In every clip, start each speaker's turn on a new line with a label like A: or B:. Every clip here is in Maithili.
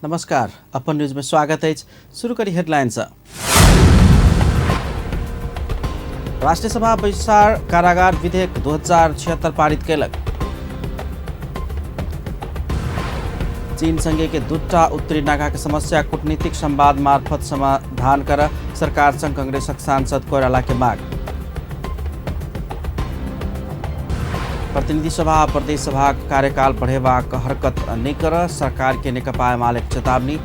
A: नमस्कार, अपन न्यूज में स्वागत है। शुरू करी हेडलाइन। राष्ट्रीय सभा बैसार कारागार विधेयक 2076 पारित केलक। चीन संगे के दूटा उत्तरी नाका के समस्या कूटनीतिक संवाद मार्फत समाधान कर सरकार संग कांग्रेसक सांसद कोइराला के माग। प्रतिनिधि सभा आ प्रदेश सभा कार्यकाल बढ़ेबाक हरकत नहि कर सरकार के नेकपा एमाले के चेतावनी।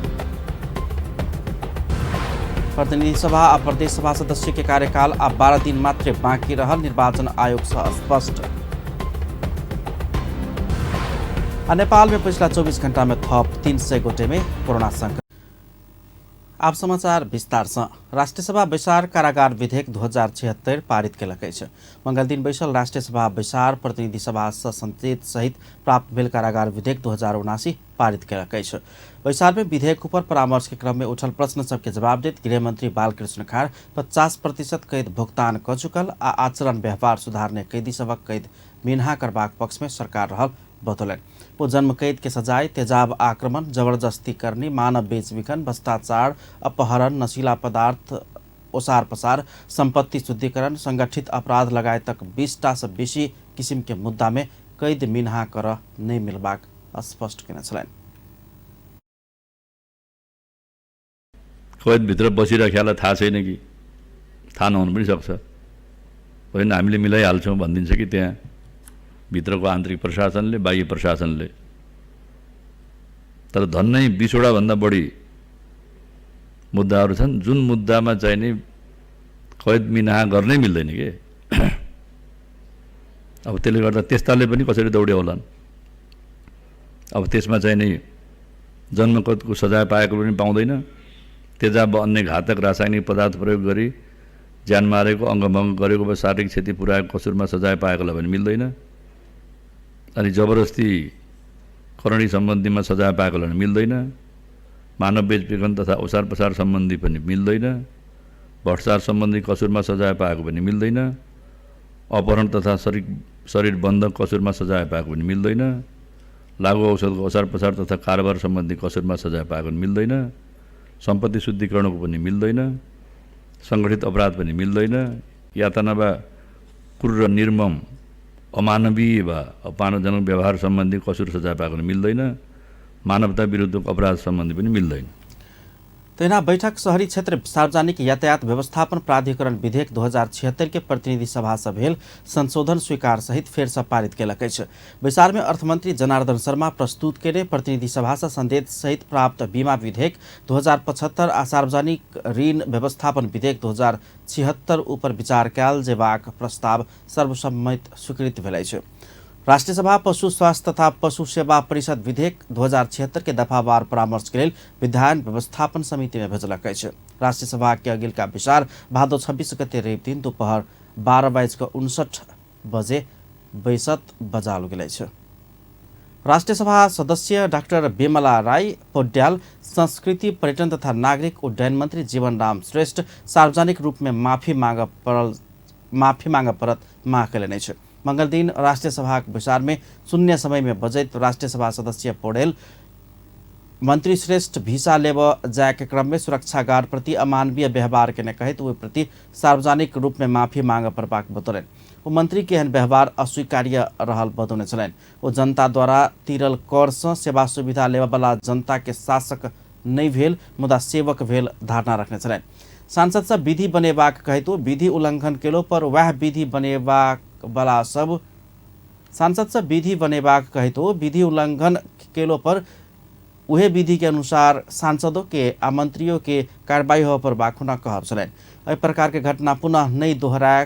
A: प्रतिनिधि सभा आ प्रदेश सभा सदस्य के कार्यकाल आ 12 दिन मात्र बाकी रहल निर्वाचन आयोग से स्पष्ट। आ नेपाल में पिछला 24 घंटा में थप 300 गोटे में कोरोना संक्रमण। आब समाचार विस्तार से। राष्ट्रीय सभा बैसार कारागार विधेयक 2076 पारित केलक अछि। मंगल दिन बैसल राष्ट्रीय सभा बैसार प्रतिनिधि सभा से संचेत सहित प्राप्त भेल कारागार विधेयक 2079 पारित केलक अछि। बैसार में विधेयक ऊपर परामर्श के क्रम में उठल प्रश्न सबके जवाब देत गृहमंत्री बालकृष्ण खाड़ 50% कैद भुगतान क चुकल आ आचरण व्यवहार सुधारने कैदी सभक कैद मिन्हा करबाक पक्ष में सरकार रहल बतौलनि। ओ जन्म कैद के सजाय, तेजाब आक्रमण, जबरदस्ती करनी, मानव बेचबिखन, भ्रष्टाचार, अपहरण, नशीला पदार्थ ओसार पसार, संपत्ति शुद्धिकरण, संगठित अपराध लगायतक 20टा से बेसी किसिम के मुद्दा में कैद मिन्हा कर नहि मिलबाक स्पष्ट केने छलनि।
B: कैदभित्र बसिराखेलाई थाहा छैन कि थाहा नहुनु पनि सक्छ, होइन हामीले मिलाइहाल्छौँ भनिदिन्छ कि त्यहाँ भित्रको आन्तरिक प्रशासनले, बाह्य प्रशासनले। तर धन्नै 20वटा भन्दा बढी मुद्दाहरू छन् जुन मुद्दामा चाहिँ नि कैद मिनाहा गर्नै मिल्दैन के। अब त्यसले गर्दा त्यस्ताले पनि कसरी दौड्याउलान्। अब त्यसमा चाहिँ नि जन्मकैदको सजाय पाएको पनि पाउँदैन, तेजाब अन्य घातक रासायनिक पदार्थ प्रयोग गरी ज्यान मारेको, अङ्गभङ्ग गरेको वा शारीरिक क्षति पुर्याएको कसुरमा सजाय पाएकोलाई पनि मिल्दैन, अनि जबरजस्ती करणी सम्बन्धीमा सजाय पाएकोलाई पनि मिल्दैन, मानव बेचबिखन तथा ओसार पसार सम्बन्धी पनि मिल्दैन, भ्रष्टाचार सम्बन्धी कसुरमा सजाय पाएको पनि मिल्दैन, अपहरण तथा शरीर बन्धक कसुरमा सजाय पाएको पनि मिल्दैन, लागु औषधको ओसार पसार तथा कारोबार सम्बन्धी कसुरमा सजाय पाएको पनि मिल्दैन, सम्पत्ति शुद्धिकरणको पनि मिल्दैन, सङ्गठित अपराध पनि मिल्दैन, यातना वा क्रूर निर्मम अमानवीय वा अपमानजनक व्यवहार सम्बन्धी कसुर सजाय पाएको पनि मिल्दैन, मानवता विरुद्धको अपराध सम्बन्धी पनि मिल्दैन।
A: तहिना बैठक शहरी क्षेत्र सार्वजनिक यातायात व्यवस्थापन प्राधिकरण विधेयक 2076 के प्रतिनिधि सभा से भेल संशोधन स्वीकार सहित फेर से पारित केलक अछि। बैसार में अर्थमंत्री जनार्दन शर्मा प्रस्तुत केने प्रतिनिधि सभा से संदेश सहित प्राप्त बीमा विधेयक 2075 आ सार्वजनिक ऋण व्यवस्थापन विधेयक 2076 ऊपर विचार कयल जेबाक प्रस्ताव सर्वसम्मत स्वीकृत भेल अछि। राष्ट्रीय सभा पशु स्वास्थ्य तथा पशु सेवा परिषद विधेयक 2076 के दफावार परामर्श के लेल विधायन व्यवस्थापन समिति में भेजलक अछि। राष्ट्रीय सभा के अगिलका बैसार भादो 26 गते रवि दिन दोपहर 12:59 बजे बैसत बजाओल गेल अछि। राष्ट्रीय सभा सदस्य डाक्टर बिमला राई पौड्याल संस्कृति पर्यटन तथा नागरिक उड्डयन मंत्री जीवन राम श्रेष्ठ सार्वजनिक रूप में माफी मांग परत माग कयलनि अछि। मंगल दिन राष्ट्रीय सभाक बैसार में शून्य समय में बजैत राष्ट्रीय सभा सदस्य पौडेल मंत्री श्रेष्ठ भिसा लेब जाय के क्रम में सुरक्षा गार्ड प्रति अमानवीय व्यवहार केने कहैत ओहि प्रति सार्वजनिक रूप में माफी मांग पड़बाक बतौलनि। ओ मंत्री के एहन व्यवहार अस्वीकार्य रहल बतौने छलनि। ओ जनता द्वारा तीरल कर से सेवा सुविधा लेबऽवला जनता के शासक नहि भेल मुदा सेवक भेल धारणा रखने छलनि। सांसद सब विधि बनेबाक कहैत ओ विधि उल्लंघन केलो पर वएह विधि बनेबाक वाला सब सांसद सब विधि बनेबाक कहैत ओ विधि उल्लंघन केलो पर उहे विधि के अनुसार सांसदों के आ मंत्रियों के कार्रवाई होबऽ पड़बाक हुनक कहब छलनि। एहि प्रकार के घटना पुनः नहि दोहराए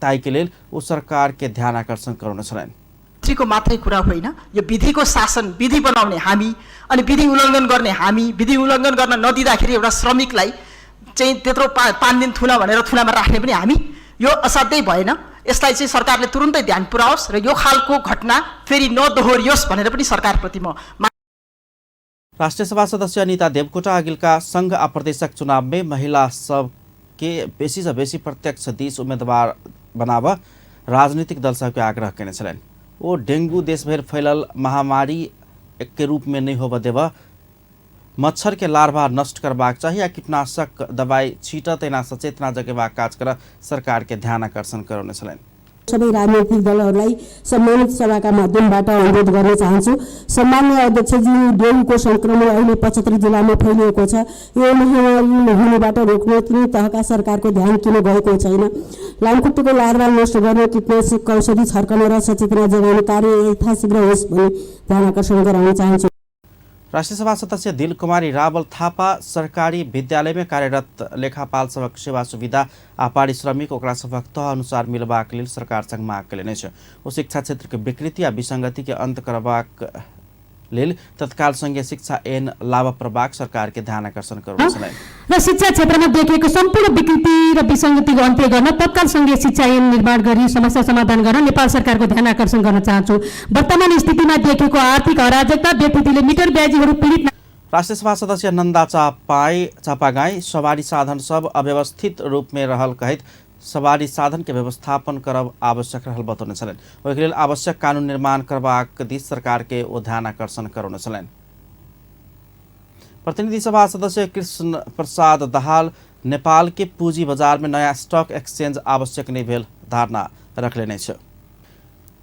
A: ताहि के लेल ओ सरकार के ध्यान आकर्षण करौने छलनि।
C: मन्त्रीको मात्रै कुरा होइन, यो विधिको शासन, विधि बनाउने हामी अनि विधि उल्लङ्घन गर्ने हामी, विधि उल्लङ्घन गर्न नदिँदाखेरि एउटा श्रमिकलाई चाहिँ त्यत्रो 5 दिन थुना भनेर थुनामा राख्ने पनि हामी, यो असाध्यै भएन। यसलाई चाहिँ सरकारले तुरुन्तै ध्यान पुर्याओस् र यो खालको घटना फेरि नदोहोरियोस् भनेर पनि सरकारप्रति म
A: राष्ट्रिय सभा सदस्य अनिता देवकोटा अगिलका संघ आ प्रदेशक चुनाव में महिला सब के बेसी से बेसी प्रत्यक्ष 10 उम्मीदवार बनाब राजनीतिक दल सबके आग्रह केने छलनि। ओ डेंगू देशभरि फैलल महामारी के रूप में नहीं होबऽ देबऽ मच्छर के लार्वा नष्ट करबाक चाही आ कीटनाशक दवाई छीट तहिना सचेतना जगेबाक काज कर सरकार के ध्यान आकर्षण करौने छलनि।
D: सबै राजनीतिक दलहरूलाई सम्मानित सभाका माध्यमबाट अनुरोध गर्न चाहन्छु। सम्मान्य अध्यक्षज्यू, डेंगूको संक्रमण अहिले 75 जिल्लामा फैलिएको छ। यो महामारी हुनुबाट रोक्न तिनै तहका सरकारको ध्यान किन गएको छैन? लामखुट्टेको लार्वा नष्ट गर्न कीटनाशक औषधि छर्कन र सचेतना जगाउने कार्य यथाशीघ्र होस् भन्ने ध्यान आकर्षण गराउन चाहन्छु।
A: राष्ट्रिय सभा सदस्य दिलकुमारी रावल थापा सरकारी विद्यालय में कार्यरत लेखापाल सभक सेवा सुविधा आ पारिश्रमिक ओकरा सभक तह अनुसार मिलबाक लेल सरकार संग माग कयलनि अछि। ओ शिक्षा क्षेत्र के विकृति आ विसंगति के अंत करबाक लेल तत्काल संघीय शिक्षा ऐन लाबऽ पड़बाक सरकार के ध्यान आकर्षण करौने छलनि।
E: र शिक्षा क्षेत्रमा देखिएको सम्पूर्ण विकृति र विसङ्गतिको अन्त्य गर्न तत्काल सङ्घीय शिक्षा ऐन निर्माण गरी समस्या समाधान गर्न नेपाल सरकारको ध्यान आकर्षण गर्न चाहन्छु। वर्तमान स्थितिमा देखिएको आर्थिक अराजकता व्यक्तिले मिटर ब्याजीहरू पीडित
A: राष्ट्रिय सभा सदस्य नन्दा चापागाई सवारी साधन सब अव्यवस्थित रूप में रहल कहैत सवारी साधन के व्यवस्थापन करब आवश्यक रहल बतौने छलनि। ओहिके लेल आवश्यक कानून निर्माण करबाक दिस सरकार के ओ ध्यान आकर्षण करौने छलनि। प्रतिनिधि सभा सदस्य कृष्ण प्रसाद दाहाल नेपाल के पूंजी बाजार में नया स्टॉक एक्सचेंज आवश्यक नहीं भेल धारणा रखलेने अछि।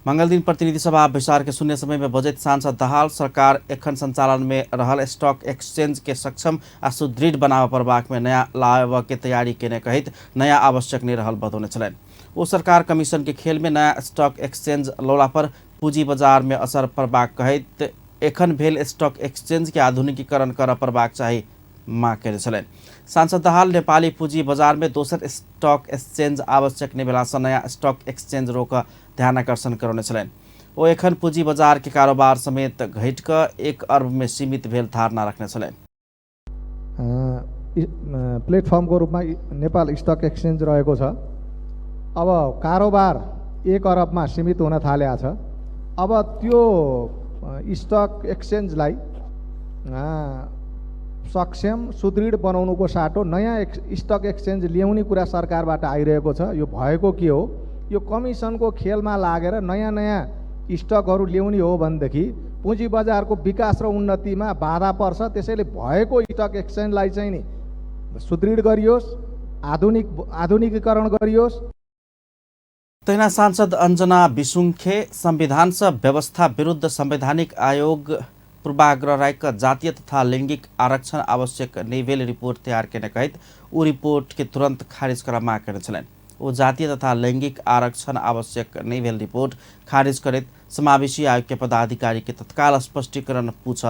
A: मंगलदिन प्रतिनिधि सभा बैसार के शून्य समय में बजैत सांसद दाहाल सरकार एखन संचालन में रहल स्टॉक एक्सचेंज के सक्षम आ सुदृढ़ बनाबऽ पड़बाक में नया लाबऽ के तैयारी केने कहैत नया आवश्यक नहीं रहल बतौने छलनि। ओ सरकार कमीशन के खेल में नया स्टॉक एक्सचेंज लौला पर पूंजी बाजार में असर पड़बाक कहैत एखन भेल स्टॉक एक्सचेंज के आधुनिकीकरण करऽ पड़बाक चाही माग कयने छलनि। सांसद दाहाल नेपाली पूंजी बाजार में दोसर स्टॉक एक्सचेंज आवश्यक नहि भेलासँ नया स्टॉक एक्सचेंज रोकऽ ध्यान आकर्षण करौने छलनि। ओ एखन पूंजी बाजार के कारोबार समेत घटि कऽ 1 अर्ब में सीमित भेल धारणा रखने छलनि।
F: प्लेटफर्मको रूपमा नेपाल स्टक एक्सचेन्ज रहेको छ। अब कारोबार 1 अरबमा सीमित हुन थालेको छ। अब त्यो स्टक एक्सचेन्जलाई सक्षम सुदृढ बनाउनुको साटो नयाँ स्टक एक्सचेन्ज ल्याउने कुरा सरकारबाट आइरहेको छ। यो भएको के हो? यो कमिसनको खेलमा लागेर नयाँ नयाँ स्टकहरू ल्याउने हो भनेदेखि पुँजी बजारको विकास र उन्नतिमा बाधा पर्छ। त्यसैले भएको स्टक एक्सचेन्जलाई चाहिँ नि सुदृढ गरियोस्, आधुनिकीकरण गरियोस्।
A: तहिना सांसद अंजना बिसुङ्खे संविधान व्यवस्था विरुद्ध संवैधानिक आयोग पूर्वाग्रह राखि जातीय तथा लैंगिक आरक्षण आवश्यक नहि भेल रिपोर्ट तैयार केने कहैत ओ रिपोर्ट के तुरंत खारिज करऽ माग कयने छलनि। ओ जातीय तथा लैंगिक आरक्षण आवश्यक नहि भेल रिपोर्ट खारिज करैत समावेशी आयोग के पदाधिकारी के तत्काल स्पष्टीकरण पूछ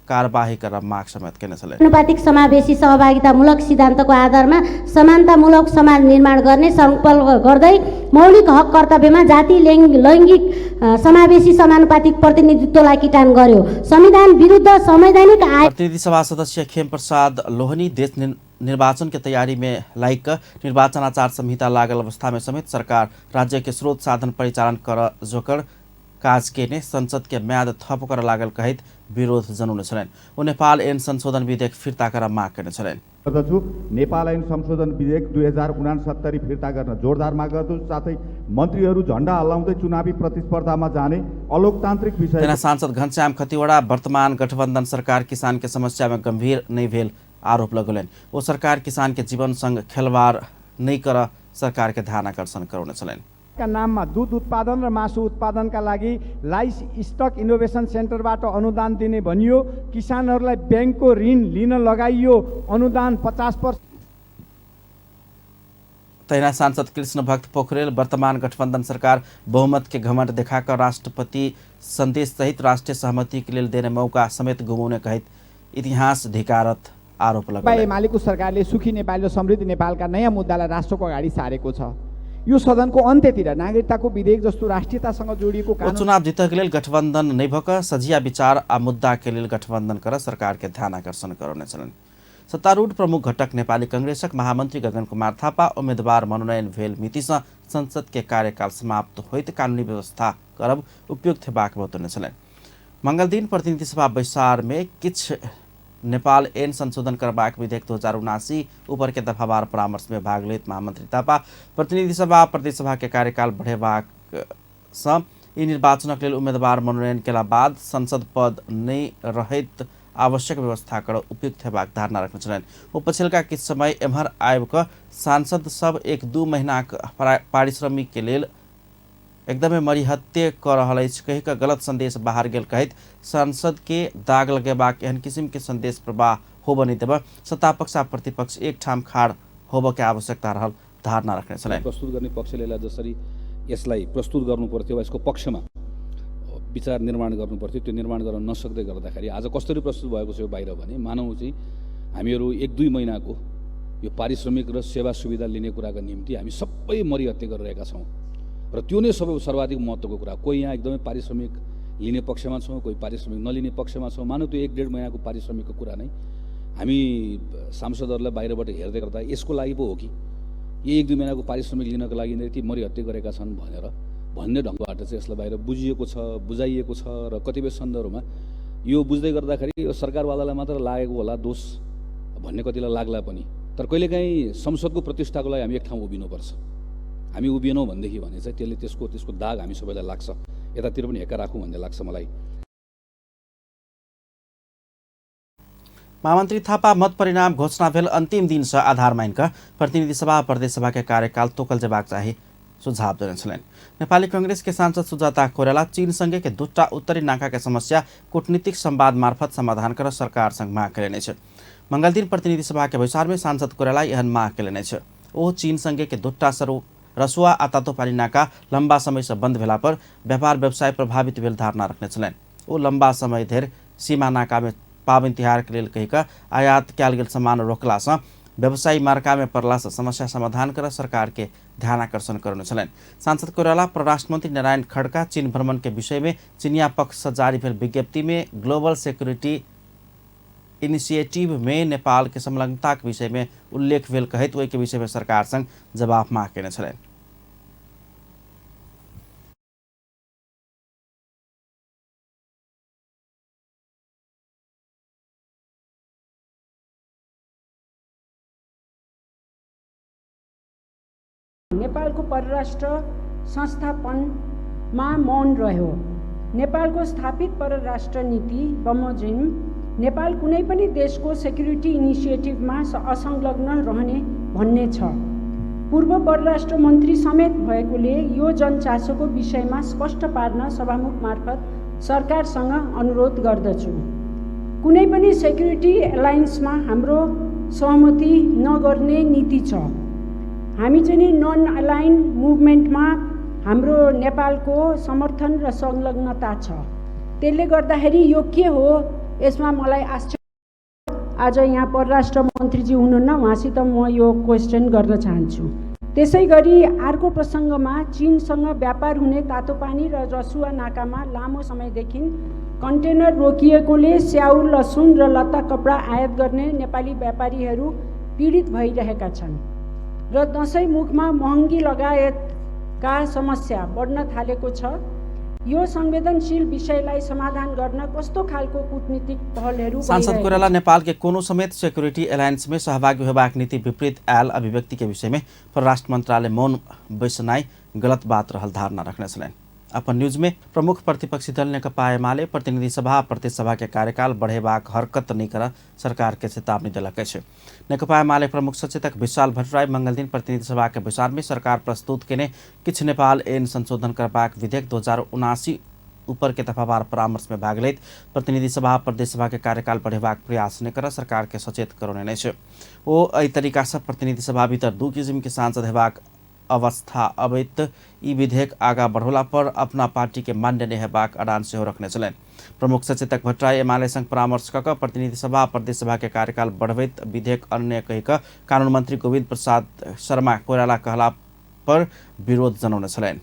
A: कार्यवाही करऽ माग समेत केने छलनि।
G: आनुपातिक समावेशी सहभागितामूलक सिद्धान्तको आधारमा समानतामूलक समाज निर्माण गर्ने संकल्प गर्दै मौलिक हक कर्तव्यमा जाति लैङ्गिक समावेशी समानुपातिक प्रतिनिधित्वलाई किटान गर्यो। संविधान विरुद्ध संवैधानिक आयोग
A: प्रतिनिधि सभा सदस्य खेम प्रसाद लोहनी देश निर्वाचन के तैयारी में लाइक निर्वाचन आचार संहिता लागल अवस्था में समेत सरकार राज्य के स्रोत साधन परिचालन कर जोकर काज केने संसद के म्याद थप कर लागल कहैत विरोध जनौने छलनि। ओ नेपाल ऐन संशोधन विधेयक फिर्ता कर माग कयने छलनि।
H: गर्दछु। नेपाल ऐन संशोधन विधेयक 2069 फिर्ता गर्न जोरदार माग गर्दछु। साथै मन्त्रीहरू झन्डा हल्लाउँदै चुनावी प्रतिस्पर्धामा जाने अलोकतान्त्रिक विषय।
A: तहिना सांसद घनश्याम खतिवड़ा वर्तमान गठबन्धन सरकार किसान के समस्या में गंभीर नहीं भेल आरोप लगौलनि। ओ सरकार किसान के जीवन संग खेलवाड़ नहीं कर सरकार के ध्यान आकर्षण करौने छलनि।
I: का नाममा दुध उत्पादन र मासु उत्पादनका लागि लाइस स्टक इनोभेसन सेन्टरबाट अनुदान दिने भनियो। किसानहरूलाई ब्याङ्कको ऋण लिन लगाइयो अनुदान 50%।
A: तहिना सांसद कृष्ण भक्त पोखरेल वर्तमान गठबन्धन सरकार बहुमत के घमंड देखाकर राष्ट्रपति संदेश सहित राष्ट्रिय सहमति के लेल देने मौका समेत गुमाउने कहैत इतिहास धिकारत आरोप लगौलनि।
I: एमालेको सरकारले सुखी नेपाल र समृद्ध नेपालका नयाँ मुद्दालाई राष्ट्रको अगाडि सारेको छ। यो सदनको अन्त्यतिर नागरिकताको विधेयक जस्तो राष्ट्रियतासँग जोडिएको कानुन
A: चुनाव जितक लेल गठबन्धन नहि भऽ कऽ सझिया विचार आ मुद्दा के लेल गठबन्धन कर सरकार के ध्यान आकर्षण करौने छलनि। सत्तारूढ़ प्रमुख घटक नेपाली कांग्रेसक महामन्त्री गगन कुमार थापा उम्मेदवार मनोनयन भेल मितिसँ संसद के कार्यकाल समाप्त होइत कानूनी व्यवस्था करब उपयुक्त हेबाक बतौने छलनि। मंगलदिन प्रतिनिधि सभा बैसार में किछु नेपाल ऐन संशोधन करबाक विधेयक 2079 ऊपर के दफावार परामर्श में भाग लैत महामंत्री थापा प्रतिनिधि सभा प्रदेश सभा के कार्यकाल बढ़ेबाक सँ ई निर्वाचनक लेल उम्मेदवार मनोनयन केला बाद संसद पद नहि रहैत आवश्यक व्यवस्था कर उपयुक्त हेबाक धारणा रखने छलनि। ओ पछिलका किछु समय एम्हर आबि कऽ सांसद सब 1-2 महीनाक पारिश्रमिक के लेल एकदमै मरिहत्ते कऽ रहल अछि कहि कऽ गलत संदेश बाहर गेल कहैत सांसद के दाग लगेबाक एहन किसिम के संदेश प्रवाह होबऽ नहि देबऽ सत्तापक्ष आ प्रतिपक्ष एक ठाम खाड़ होबऽ के आवश्यकता रहल धारणा रखने छलनि।
J: प्रस्तुत गर्ने पक्षले जसरी यसलाई प्रस्तुत गर्नु पर्थ्यो वा यसको पक्षमा विचार निर्माण गर्नु पर्थ्यो त्यो निर्माण गर्न नसक्दै गर्दाखेरि आज कसरी प्रस्तुत भएको छ यो बाहिर भने मानव चाहिँ हामीहरू 1-2 महिनाको यो पारिश्रमिक र सेवा सुविधा लिने कुराका निम्ति हामी सबै मरिहत्ते गरिरहेका छौँ र त्यो नै सबै सर्वाधिक महत्त्वको कुरा। कोही यहाँ एकदमै पारिश्रमिक लिने पक्षमा छौँ, कोही पारिश्रमिक नलिने पक्षमा छौँ। मानव त्यो 1-1.5 महिनाको पारिश्रमिकको कुरा नै हामी सांसदहरूलाई बाहिरबाट हेर्दै गर्दा यसको लागि पो हो कि यो 1-2 महिनाको पारिश्रमिक लिनको लागि यिनीहरू यति मरिहत्ते गरेका छन् भनेर भन्ने ढङ्गबाट चाहिँ यसलाई बाहिर बुझिएको छ, बुझाइएको छ। र कतिपय सन्दर्भमा यो बुझ्दै गर्दाखेरि यो सरकारवालालाई मात्र लागेको होला दोष भन्ने कतिलाई लाग्ला पनि, तर कहिलेकाहीँ संसदको प्रतिष्ठाको लागि हामी एक ठाउँ उभिनुपर्छ। हामी उभिएनौँ भनेदेखि भने चाहिँ त्यसले त्यसको त्यसको दाग हामी सबैलाई लाग्छ। यतातिर पनि हेक्का राखौँ भन्ने लाग्छ मलाई।
A: महामन्त्री थापा मत परिणाम घोषणा भेल अन्तिम दिनसँ आधार मानिकऽ प्रतिनिधि सभा प्रदेश सभा के कार्यकाल तोकल जेबाक चाही सुझाव देने छलनि। नेपाली कांग्रेस के सांसद सुजाता कोइराला चीन संगे के दूटा उत्तरी नाका के समस्या कूटनीतिक संवाद मार्फत समाधान कर सरकार संग माग कयने छै। मंगलदिन प्रतिनिधि सभा के बैसार में सांसद कोइराला एहन माग कयने छै। ओ चीन संगे के दूटा सरू रसुआ आ तातोपानी नाका लंबा समय से बंद भेला पर व्यापार व्यवसाय प्रभावित भेल धारणा रखने छलनि। ओ लंबा समय धरि सीमा नाका में पाबनि तिहार के लेल कहि कऽ आयात कयल गेल सामान रोकलासँ व्यवसायी मार्का में पड़लासँ समस्या समाधान कर सरकार के ध्यान आकर्षण करने छलनि। सांसद कोइराला परराष्ट्र मंत्री नारायण खड़का चीन भ्रमण के विषय में चीनिया पक्ष से जारी भेल विज्ञप्ति में ग्लोबल सिक्योरिटी इनिशिएटिव में नेपाल के संलग्नता के विषय में उल्लेख भेल कहैत ओहि के विषय में सरकार संग जवाब माग कयने छलनि।
K: नेपालको परराष्ट्र संस्थापनमा मौन रह्यो। नेपालको स्थापित परराष्ट्र नीति बमोजिम नेपाल कुनै पनि देशको सेक्युरिटी इनिसिएटिभमा असंलग्न रहने भन्ने छ। पूर्व परराष्ट्र मन्त्री समेत भएकोले यो जनचासोको विषयमा स्पष्ट पार्न सभामुख मार्फत सरकारसँग अनुरोध गर्दछु। कुनै पनि सेक्युरिटी एलायन्समा हाम्रो सहमति नगर्ने नीति छ। हामी चाहिँ नि नन अलाइन मुभमेन्टमा हाम्रो नेपालको समर्थन र संलग्नता छ। त्यसले गर्दाखेरि यो के हो यसमा मलाई आश्चर्य। आज यहाँ परराष्ट्र मन्त्रीजी हुनुहुन्न, उहाँसित म यो क्वेसन गर्न चाहन्छु। त्यसै गरी अर्को प्रसङ्गमा चीनसँग व्यापार हुने तातोपानी र रसुवा नाकामा लामो समयदेखि कन्टेनर रोकिएकोले स्याउ, लसुन र लत्ता कपडा आयात गर्ने नेपाली व्यापारीहरू पीडित भइरहेका छन् र दसैँ मुखमा महँगी लगायतका समस्या बढ्न थालेको छ। यो संवेदनशील विषयलाई समाधान गर्न कस्तो खालको कूटनीतिक पहलहरू?
A: सांसद कोइराला नेपाल के कोनो समेत सिक्योरिटी एलायंस में सहभागी होबाक नीति विपरीत आयल अभिव्यक्ति के विषय में परराष्ट्र मंत्रालय मौन बैसनाई गलत बात रहल धारणा रखने छलनि। अपन न्यूज में प्रमुख प्रतिपक्षी दल नेकपा एमाले प्रतिनिधि सभा प्रदेश सभा के कार्यकाल बढ़ेबाक हरकत नहि कर सरकार के चेतावनी देलक अछि। नेकपा एमाले प्रमुख सचेतक विशाल भट्टराई मंगलदिन प्रतिनिधि सभा के बैसार में सरकार प्रस्तुत केने किछु नेपाल ऐन संशोधन करबाक विधेयक 2079 ऊपर के दफावार परामर्श में भाग लैत प्रतिनिधि सभा प्रदेश सभा के कार्यकाल बढ़ेबाक प्रयास नहि कर सरकार के सचेत करौने अछि। ओ एहि तरीका से प्रतिनिधि सभा भीतर दू किसिम के सांसद हेबाक अवस्था अबैत ई विधेयक आगा बढ़ौला पर अपना पार्टी के मान्य नहि हेबाक अडान सेहो रखने छलनि। प्रमुख सचेतक भट्टराई एमाले संग परामर्श कऽ कऽ प्रतिनिधि सभा प्रदेश सभा के कार्यकाल बढ़बैत विधेयक अन्य कहि कऽ कानून मंत्री गोविन्द प्रसाद शर्मा कोइराला कहला पर विरोध जनौने छलनि।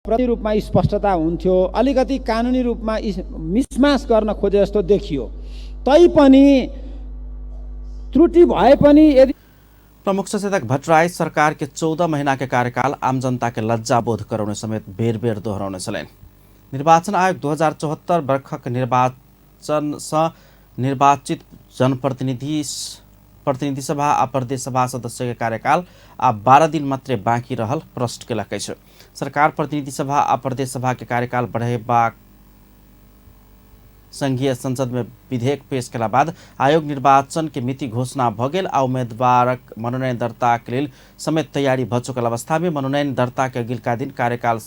I: प्रतिरूपमा स्पष्टता हुन्थ्यो, अलिकति कानुनी रूपमा मिसमास गर्न खोजे जस्तो देखियो, तैपनि त्रुटि भए पनि यदि
A: प्रमुख सचेतक भट्टराई सरकार के 14 महीना के कार्यकाल आम जनता के लज्जाबोध करौने समेत बेर बेर दोहरौने छलनि। निर्वाचन आयोग 2074 वर्षक निर्वाचन से निर्वाचित जनप्रतिनिधि प्रतिनिधि सभा आ प्रदेश सभा सदस्य के कार्यकाल आ 12 दिन मात्रै बाँकी रहल प्रश्न केलक अछि। सरकार प्रतिनिधि सभा आ प्रदेश सभा के कार्यकाल बढ़ेबाक संघीय संसद में विधेयक पेश केला बाद आयोग निर्वाचन के मिति घोषणा भ गेल आ उम्मीदवारक मनोनयन दर्ता के लेल समेत तैयारी भ चुकल अवस्था में मनोनयन दर्ता के अगिलका दिन कार्यकाल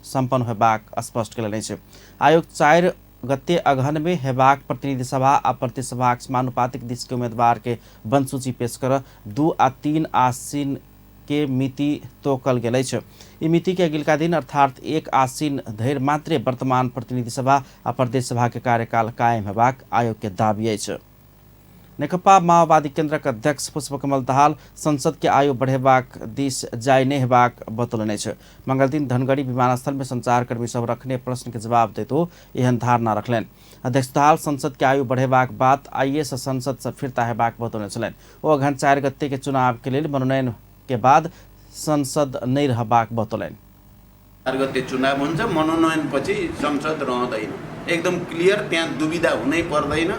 A: सम्पन्न होबाक स्पष्ट केलनि अछि। आयोग 4 गते अगहन में हेबाक प्रतिनिधि सभा आ प्रदेश सभाक समानुपातिक दिस के उम्मीदवार के वंशसूची पेश कर 2 आ 3 आश्विन के मिति तोकल गेल अछि। ई मिति के अगिलका दिन अर्थात 1 आश्विन धरि मात्रे वर्तमान प्रतिनिधि सभा आ प्रदेश सभा के कार्यकाल कायम हेबाक आयोग के दावी अछि। नेकपा माओवादी केन्द्रक अध्यक्ष पुष्पकमल दाहाल संसद के आयु बढ़ेबाक दिस जाय नहि हेबाक बतौलनि अछि। मंगलदिन धनगढ़ी विमानस्थल में संचारकर्मी सब रखने प्रश्न के जवाब दैत ओ एहन धारणा रखलनि। अध्यक्ष दाहाल संसद के आयु बढ़ेबाक बात आइए से संसद से फिर्ता हेबाक बतौने छलनि। ओ अगहन 4 गते के चुनाव के लेल मनोनयन के बाद संसद नहि रहबाक बतौलनि।
L: 4 गते चुनाव हुन्छ, मनोनयनपछि संसद रहँदैन, एकदम क्लियर, त्यहाँ दुविधा हुनै पर्दैन।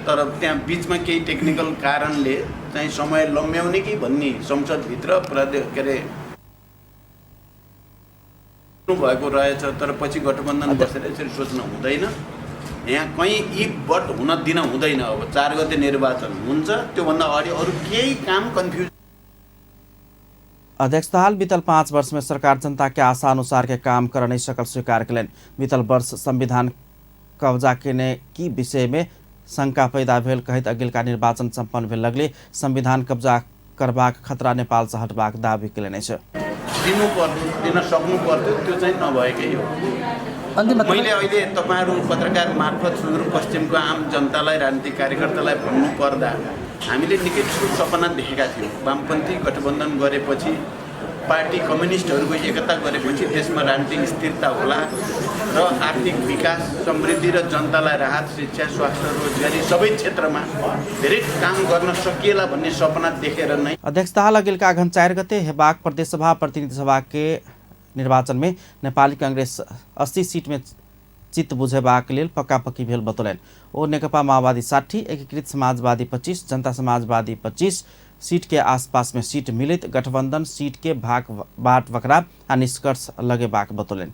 L: तर त्यहाँ बिचमा केही टेक्निकल कारणले चाहिँ समय लम्ब्याउने कि भन्ने संसदभित्र के अरे भएको रहेछ, तर पछि गठबन्धन बसेर यसरी सोच्न हुँदैन। यहाँ कहीँ if but हुन दिन हुँदैन। अब 4 गते निर्वाचन हुन्छ, त्योभन्दा अगाडि अरू केही काम कन्फ्युज।
A: अध्यक्ष दाहाल बीतल 5 वर्ष में सरकार जनता के आशा अनुसार के काम कर नहीं सकल स्वीकार केलनि। बीतल वर्ष संविधान कब्जा केने की विषय में शंका पैदा भेल कहैत अगिलका निर्वाचन सम्पन्न भेल लगले संविधान कब्जा करबाक खतरा नेपाल से हटबाक दावी केलनि अछि।
L: दिनु पर्थ्यो, दिन सक्नु पर्थ्यो, त्यो चाहिँ नभएकै हो। मैले अहिले तपाईँहरू पत्रकार मार्फत सुदूरपश्चिमको आम जनतालाई, राजनीतिक कार्यकर्तालाई भन्नु पर्दा हामीले निकै ठुलो सपना देखेका थियौँ। वामपन्थी गठबन्धन गरेपछि, पार्टी कम्युनिस्टहरूको एकता गरेपछि देशमा राजनीतिक स्थिरता होला र आर्थिक विकास, समृद्धि र जनतालाई राहत, शिक्षा, स्वास्थ्य, रोजगारी सबै क्षेत्रमा धेरै काम गर्न सकिएला भन्ने सपना देखेर नै।
A: अध्यक्ष दाहाल अगिलका अगहन 4 गते हेबाक प्रदेशसभा प्रतिनिधि सभा के निर्वाचन में नेपाली कांग्रेस 80 सीट में चित्त बुझेबाक लेल पक्कापक्की भेल बतौलनि। ओ नेकपा माओवादी 60, एकीकृत समाजवादी 25, जनता समाजवादी 25 सीट के आसपास में सीट मिलित गठबंधन सीट के भाग बाट बकरा आ निष्कर्ष लगेबाक बतौलनि।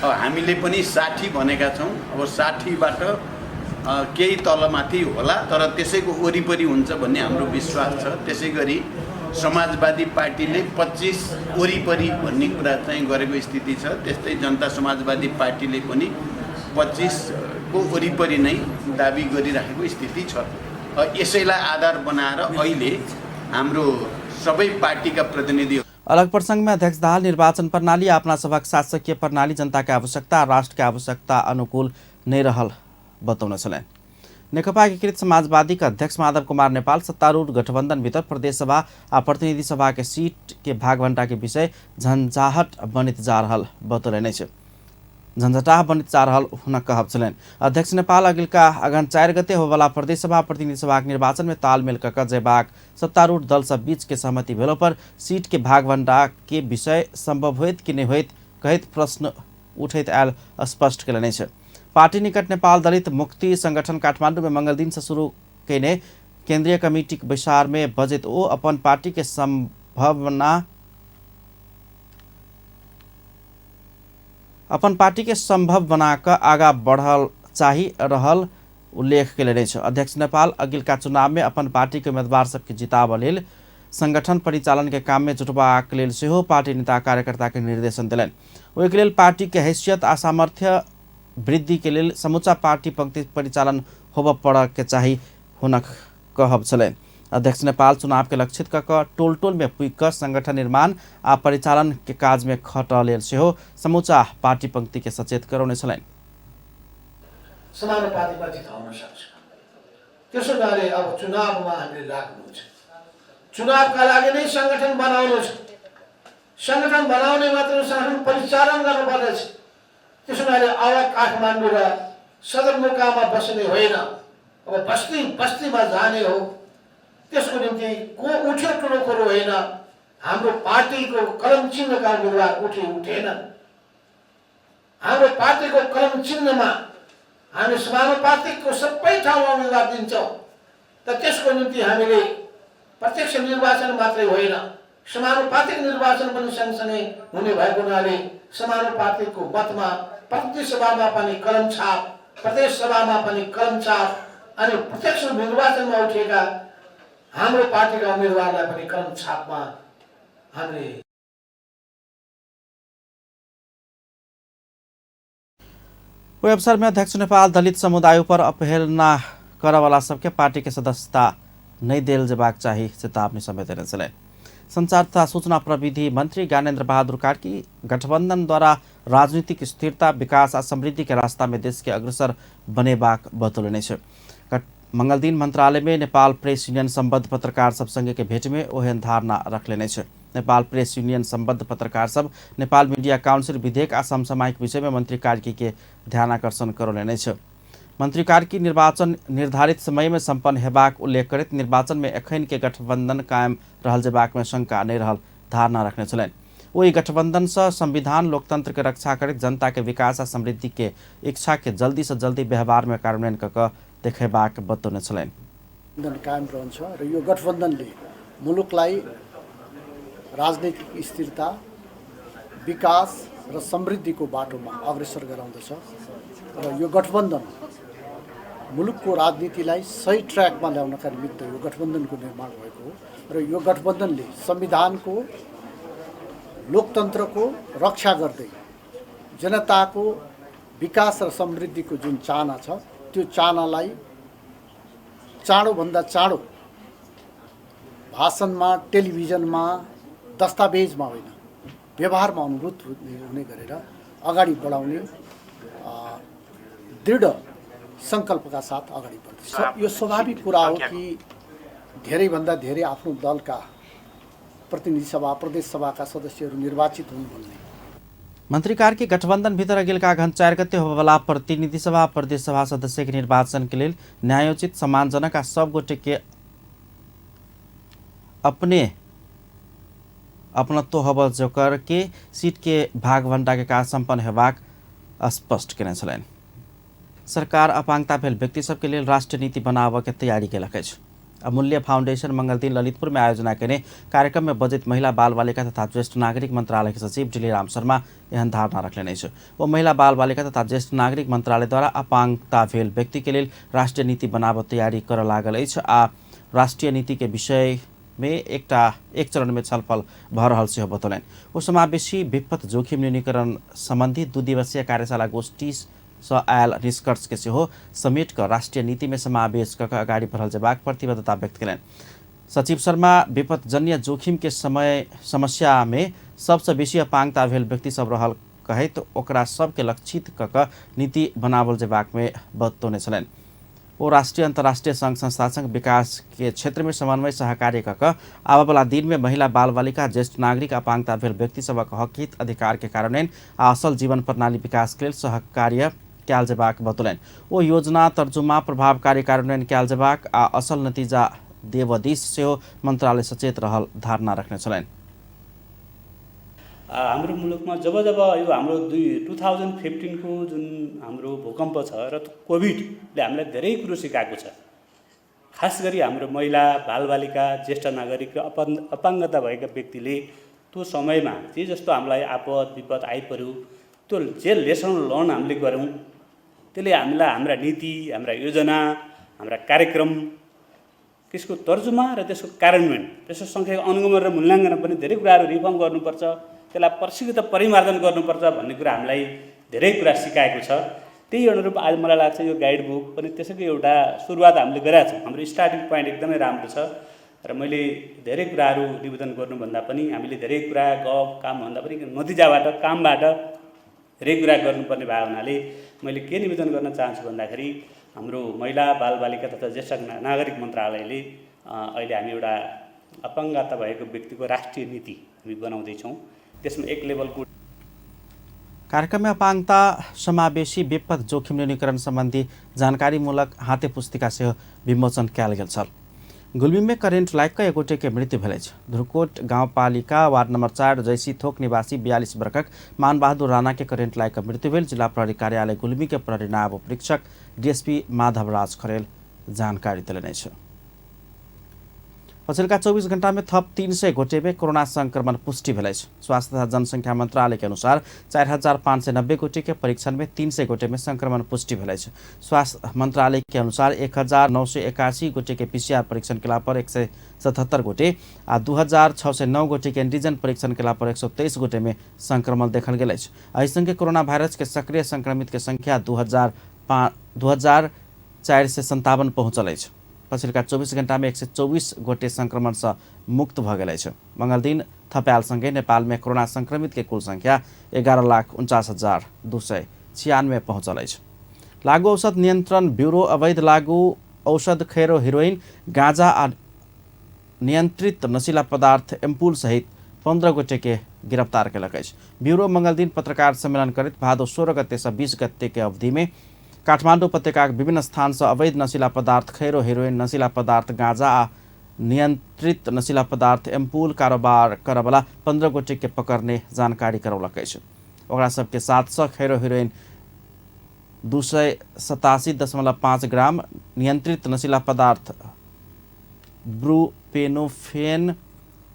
L: हामीले पनि 60 भनेका छौँ। अब 60बाट केही तलमाथि होला, तर त्यसैको वरिपरि हुन्छ भन्ने हाम्रो विश्वास छ। त्यसै गरी समाजवादी पार्टीले 25 वरिपरि भन्ने कुरा चाहिँ गरेको स्थिति छ। त्यस्तै जनता समाजवादी पार्टीले पनि 25 को वरिपरि नै दाबी गरिराखेको स्थिति छ। यसैलाई आधार बनाएर अहिले हाम्रो सबै पार्टीका प्रतिनिधि।
A: अलग प्रसंग में अध्यक्ष दाहाल निर्वाचन प्रणाली अपना सभक शासकीय प्रणाली जनता के आवश्यकता, राष्ट्र के आवश्यकता अनुकूल नहीं रहल बतौने छलनि। नेकपा एकीकृत समाजवादी के अध्यक्ष माधव कुमार नेपाल सत्तारूढ़ गठबंधन भीतर प्रदेशसभा आ प्रतिनिधि सभा के सीट के भागभंडा के विषय झंझाहट बनित जा रहल बतौलनि अछि। झंझटाह बनित जा रहल हुनक कहब छलनि। अध्यक्ष नेपाल अगिलका अगहन 4 गते होबला प्रदेशसभा प्रतिनिधि सभाक निर्वाचन में तालमेल कऽ कऽ जयबाक सत्तारूढ़ दल सब बीच के सहमति भेलो पर सीट के भागभंडा के विषय संभव होइत कि नहि होइत कहैत प्रश्न उठैत आयल स्पष्ट केलनि अछि। पार्टी निकट नेपाल दलित मुक्ति संगठन काठमांडू में मंगलदिन से शुरू कयने केंद्रीय कमिटी के बैसार में बजैत ओ अपन पार्टी के संभावना अपन पार्टी के संभव बनाकर आगा बढ़ल चाही रहल उल्लेख केलनि अछि। अध्यक्ष नेपाल अगिलका चुनाव में अपन पार्टी के उम्मीदवार सबके जिताबऽ लेल संगठन परिचालन के काम में जुटबाक लेल सेहो पार्टी नेता कार्यकर्ता के निर्देशन देलनि। ओहिके लेल पार्टी के हैसियत आ सामर्थ्य वृद्धि के लेल समूचा पार्टी पंक्ति परिचालन होबऽ पड़ऽ के चाही हुनक कहब छलनि। अध्यक्ष नेपाल चुनाव के लक्षित कऽ कऽ टोल टोल में पुगि कऽ संगठन निर्माण आ परिचालन के काज में खटऽ लेल सेहो समूचा पार्टी पंक्ति के सचेत करौने छलनि।
M: समानुपातिकमा जिताउन सक्छ। त्यसो हुनाले अब चुनावमा हामीले लाग्नु छ। चुनावका लागि नै संगठन बनाउनु छ। संगठन बनाउने मात्र संगठन परिचालन गर्नुपर्नेछ। त्यसो हुनाले अब काठमाडौँ र सदरमुकाममा बस्ने होइन, अब बस्ती बस्तीमा जाने हो। त्यसको निम्ति को उठ्यो ठुलो कुरो होइन, हाम्रो पार्टीको कलम चिन्हका उम्मेदवार उठे उठेन। हाम्रो पार्टीको कलम चिन्हमा हामी समानुपातिकको सबै ठाउँमा उम्मेदवार दिन्छौँ। त त्यसको निम्ति हामीले प्रत्यक्ष निर्वाचन मात्रै होइन, समानुपातिक निर्वाचन पनि सँगसँगै हुने भएको हुनाले समानुपातिकको मतमा प्रतिनिधि सभामा पनि कलम छाप, प्रदेश सभामा पनि कलम छाप अनि प्रत्यक्ष निर्वाचनमा उठेका हाम्रो पार्टीका उम्मेदवारलाई पनि कलम छापमा हामीले।
A: ओहि अवसर में अध्यक्ष नेपाल दलित समुदाय पर अपहेलना करवाला सबके पार्टी के सदस्यता नहीं देल जेबाक चाही चेतावनी समेत देने छलै। संचार तथा सूचना प्रविधि मंत्री ज्ञानेन्द्र बहादुर कार्की गठबंधन द्वारा राजनीतिक स्थिरता, विकास आ समृद्धि के रास्ता में देश के अग्रसर बनेबाक बतौलने छै। मंगलदिन मंत्रालय में नेपाल प्रेस यूनियन सम्बद्ध पत्रकार सब संगे के भेंट में ओहन धारणा रख लेने छै। नेपाल प्रेस यूनियन सम्बद्ध पत्रकार सब नेपाल मीडिया काउंसिल विधेयक आ समसामयिक विषय में मंत्री कार्की के ध्यानाकर्षण करौलने छै। मंत्री कार्की निर्वाचन निर्धारित समय में सम्पन्न हेबाक उल्लेख करैत निर्वाचन में एखन के गठबंधन कायम रहल जेबाक में शंका नहीं रहल धारणा रखने छलनि। ओहि गठबंधन से संविधान लोकतंत्र के रक्षा करैत जनता के विकास आ समृद्धि के इच्छा के जल्दी से जल्दी व्यवहार में कार्यान्वयन कऽ देखेबाक बतौने छलनि।
N: गठबन्धन कायम रहन्छ र यो गठबन्धनले मुलुकलाई राजनीतिक स्थिरता, विकास र समृद्धिको बाटोमा अग्रसर गराउँदछ र यो गठबन्धन मुलुकको राजनीतिलाई सही ट्र्याकमा ल्याउनका निमित्त यो गठबन्धनको निर्माण भएको हो र यो गठबन्धनले संविधानको, लोकतन्त्रको रक्षा गर्दै जनताको विकास र समृद्धिको जुन चाहना छ त्यो चाहनालाई चाँडोभन्दा चाँडो भाषणमा, टेलिभिजनमा, दस्तावेजमा होइन, व्यवहारमा अनुभूत हुने गरेर अगाडि बढाउने दृढ सङ्कल्पका साथ अगाडि बढ्दैछ। यो स्वाभाविक कुरा हो कि धेरैभन्दा धेरै आफ्नो दलका प्रतिनिधि सभा, प्रदेश सभाका सदस्यहरू निर्वाचित हुन् भन्ने।
A: मंत्री कार्की गठबंधन भीतर अगिलका अगहन 4 गते होबयवला प्रतिनिधि सभा, प्रदेश सभा सदस्य के निर्वाचन के लेल न्यायोचित, सम्मानजनक आ सब गोटे के अपने अपनत्व होबय जोकर के सीट के भाग बंटा के काज सम्पन्न हेबाक स्पष्ट केने छलनि। सरकार अपांगता भेल व्यक्ति सबके लेल राष्ट्रीय नीति बनाबऽ के तैयारी केलक अछि। अमूल्य फाउंडेशन मंगलदिन ललितपुर में आयोजना केने कार्यक्रम में बजैत महिला बाल बालिका तथा ज्येष्ठ नागरिक मंत्रालय के सचिव डिलेराम शर्मा एहन धारणा रखलनि अछि। ओ महिला बाल बालिका तथा ज्येष्ठ नागरिक मंत्रालय द्वारा अपांगता भेल व्यक्ति के लेल राष्ट्रीय नीति बनाबऽ तैयारी करऽ लागल अछि आ राष्ट्रीय नीति के विषय में एक चरण में छलफल भऽ रहल सेहो बतौलनि। ओ समावेशी विपद जोखिम न्यूनीकरण संबंधी 2 दिवसीय कार्यशाला गोष्ठी सँ आयल निष्कर्ष के सेहो समेट कऽ राष्ट्रीय नीति में समावेश कऽ अगाडि बढ़ल जेबाक प्रतिबद्धता व्यक्त केलनि। सचिव शर्मा विपदजन्य जोखिम के समय समस्या में सबसँ बेसी अपांगता भेल व्यक्ति सब रहल कहैत ओकरा सबके लक्षित कऽ कऽ नीति बनावल जेबाक में बतौने छलनि। ओ राष्ट्रीय अंतर्राष्ट्रीय संघ संस्था संग विकास के क्षेत्र में समन्वय सहकार्य कऽ कऽ आबयवला दिन में महिला बाल बालिका, ज्येष्ठ नागरिक, अपांगता भेल व्यक्ति सबक हक हित अधिकार के कार्यान्वयन आ असल जीवन प्रणाली विकास के लेल सहकार्य कयल जेबाक बतौलनि। ओ योजना तर्जुमा प्रभावकारी कार्यान्वयन कयल जेबाक आ असल नतीजा देबऽ दिस सेहो मंत्रालय सचेत रहल धारणा रखने छलनि।
O: हाम्रो मुलुकमा जब जब यो हाम्रो 2015 को जुन हाम्रो भूकम्प छ र कोभिडले हामीलाई धेरै कुरो सिकाएको छ। खास गरी हाम्रो महिला, बालबालिका, ज्येष्ठ नागरिक र अपाङ्गता भएका व्यक्तिले त्यो समयमा जे जस्तो हामीलाई आपद विपद आइपऱ्यो त्यो जे लेसन लर्न हामीले गऱ्यौँ त्यसले हामीलाई हाम्रा नीति, हाम्रा योजना, हाम्रा कार्यक्रम त्यसको तर्जुमा र त्यसको कार्यान्वयन, त्यसको सङ्ख्याको अनुगमन र मूल्याङ्कन पनि धेरै कुराहरू रिफर्म गर्नुपर्छ, त्यसलाई परिष्कृत परिमार्जन गर्नुपर्छ भन्ने कुरा हामीलाई धेरै कुरा सिकाएको छ। त्यही अनुरूप आज मलाई लाग्छ यो गाइड बुक पनि त्यसैको एउटा सुरुवात हामीले गरेका छौँ। हाम्रो स्टार्टिङ पोइन्ट एकदमै राम्रो छ र मैले धेरै कुराहरू निवेदन गर्नुभन्दा पनि हामीले धेरै कुरा गफ कामभन्दा पनि नतिजाबाट कामबाट धेरै कुरा गर्नुपर्ने भएको हुनाले मैले के निवेदन गर्न चाहन्छु भन्दाखेरि हाम्रो महिला बालबालिका तथा ज्येष्ठ नागरिक मन्त्रालयले अहिले हामी एउटा अपाङ्गता भएको व्यक्तिको राष्ट्रिय नीति हामी बनाउँदैछौँ। त्यसमा एक लेभलको
A: कार्यक्रम में अपाङ्गता समावेशी विपद जोखिम न्यूनीकरण सम्बन्धी जानकारीमूलक हाते पुस्तिका सेहो विमोचन कयल गेल छल। गुल्मी में करेंट लागि कऽ एक गोटे के मृत्यु भेल अछि। ध्रुकोट गाउँपालिका वार्ड नंबर 4 जैसी थोक निवासी 42 वर्षक मानबहादुर राणा के करेंट लागि कऽ मृत्यु भेल। जिला प्रहरी कार्यालय गुल्मी के प्रहरी नायब उपरीक्षक डीएसपी माधवराज खरेल जानकारी देलनि अछि। पछिल्का 24 घण्टा में थप 300 गोटे में कोरोना संक्रमण पुष्टि भेल अछि। स्वास्थ्य तथा जनसंख्या मंत्रालय के अनुसार 4590 गोटे के परीक्षण में 300 गोटे में संक्रमण पुष्टि भेल अछि। स्वास्थ्य मंत्रालय के अनुसार 1981 गोटे के पीसीआर परीक्षण केला पर 177 गोटे आ 2609 गोटे के एंटीजन परीक्षण केला पर 123 गोटे में संक्रमण देखल गेल अछि। एहि संगे कोरोना वायरस के सक्रिय संक्रमित के संख्या 2457 पहुँचल अछि। पछिल्का 24 घण्टा में 124 गोटे संक्रमण से मुक्त भ गेल अछि। मंगल दिन थपायल संगे नेपाल में कोरोना संक्रमित के कुल संख्या 11,49,296 पहुँचल अछि। लागू औषध नियंत्रण ब्यूरो अवैध लागू औषध खैरो हेरोइन गांजा आ नियंत्रित नशीला पदार्थ एम्पुल सहित 15 गोटे के गिरफ्तार केलक अछि। ब्यूरो मंगल दिन पत्रकार सम्मेलन करैत भादो 16 गते से 20 गते के अवधि में काठमाडौँ उपत्यकाक विभिन्न स्थान से अवैध नशीला पदार्थ खैरो हेरोइन नशीला पदार्थ गांजा आ नियंत्रित नशीला पदार्थ एम्पुल कारोबार करवला 15 गोटे के पकड़ने जानकारी करौलक अछि। ओकरा सबके 700 खैरो हेरोइन 287.5 ग्राम नियंत्रित नशीला पदार्थ ब्रूपेनोफेन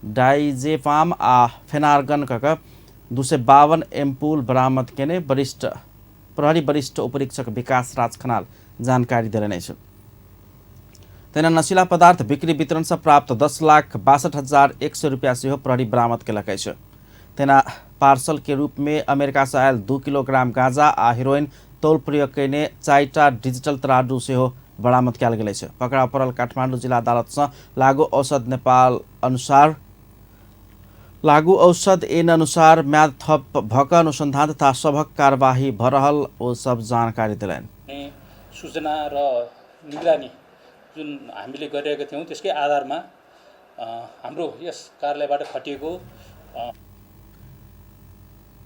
A: डाइजेपाम आ फेनार्गन कऽ 252 एम्पुल बरामद केने वरिष्ठ प्रहरी वरिष्ठ उपरीक्षक विकास राज खनाल जानकारी देलनि अछि। तहिना नशीला पदार्थ बिक्री वितरण से प्राप्त 10,62,100 रुपया सेहो प्रहरी बरामद केलक अछि। तहिना पार्सल के रूप में अमेरिका से आयल 2 किलोग्राम गांजा आ हेरोइन तौल प्रयोग कयने 4टा डिजिटल तराजू सेहो बरामद कयल गेल अछि। पकड़ाव पड़ल काठमाडौँ जिला अदालत से लागू औषध नेपाल अनुसार लागू औषध ऐन अनुसार म्याद थप भक अनुसन्धान तथा सभक कार्यवाही भ रहल ओ सब जानकारी देलनि।
O: सूचना र निगरानी जुन हामीले गरिरहेका थियौँ त्यसकै आधारमा हाम्रो यस कार्यालयबाट खटिएको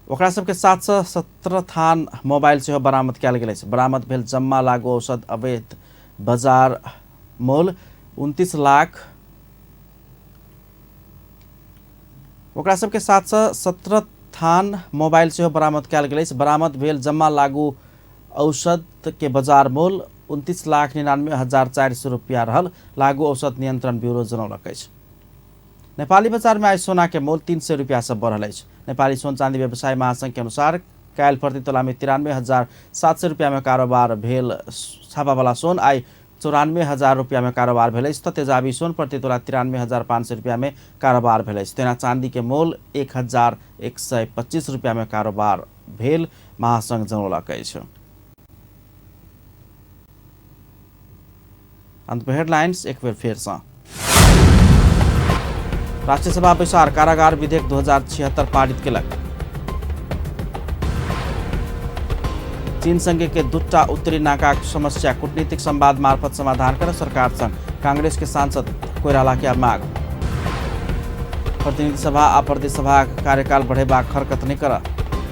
A: ओकरा सबके 717 थान मोबाइल सेहो बरामद कयल गेल अछि। बरामद भेल जम्मा लागू औषध अवैध बजार मोल 29 लाख ओकरा सबके 717 थान मोबाइल सेहो बरामद कयल गेल अछि। बरामद भेल जम्मा लागू औषध के बजार मोल 29,99,400 रुपया रहल लागू औषध नियंत्रण ब्यूरो जनौलक अछि। नेपाली बजार में आइ सोना के मोल 300 रुपया से बढ़ल अछि। नेपाली सोन चांदी व्यवसाय महासंघ के अनुसार काल्हि प्रति तोला में 93,700 रुपया में कारोबार भेल छापावाला सोन आइ 94,000 रुपया में कारोबार भेल अछि। तेजाबी सोन प्रति तोला 93,500 रुपया में कारोबार भेल अछि। तेना चांदी के मोल 1,125 रुपया में कारोबार भेल महासंघ जनौलक अछि। अंत में हेडलाइंस एक बेर फेर से। राष्ट्रीय सभा बैसार कारागार विधेयक 2076 पारित केलक। चीन संगे के दूटा उत्तरी नाकाक समस्या कूटनीतिक संवाद मार्फत समाधान कर सरकार संग कांग्रेस के सांसद कोइराला के मांग। प्रतिनिधि सभा आ प्रदेश सभा कार्यकाल बढ़ेबाक हरकत नहि कर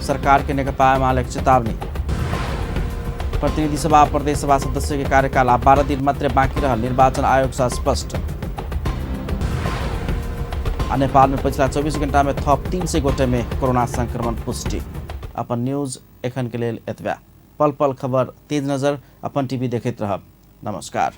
A: सरकार के नेकपा एमाले के चेतावनी। प्रतिनिधि सभा प्रदेश सभा सदस्य के कार्यकाल आ 12 दिन मात्र बाकी रहल निर्वाचन आयोग से स्पष्ट। आ नेपाल में पछिला 24 घंटा में थप 300 गोटे में कोरोना संक्रमण पुष्टि। अपन न्यूज एखन के लेल एतबे। पल पल खबर तेज नजर अपन टीवी देखैत रहब। नमस्कार।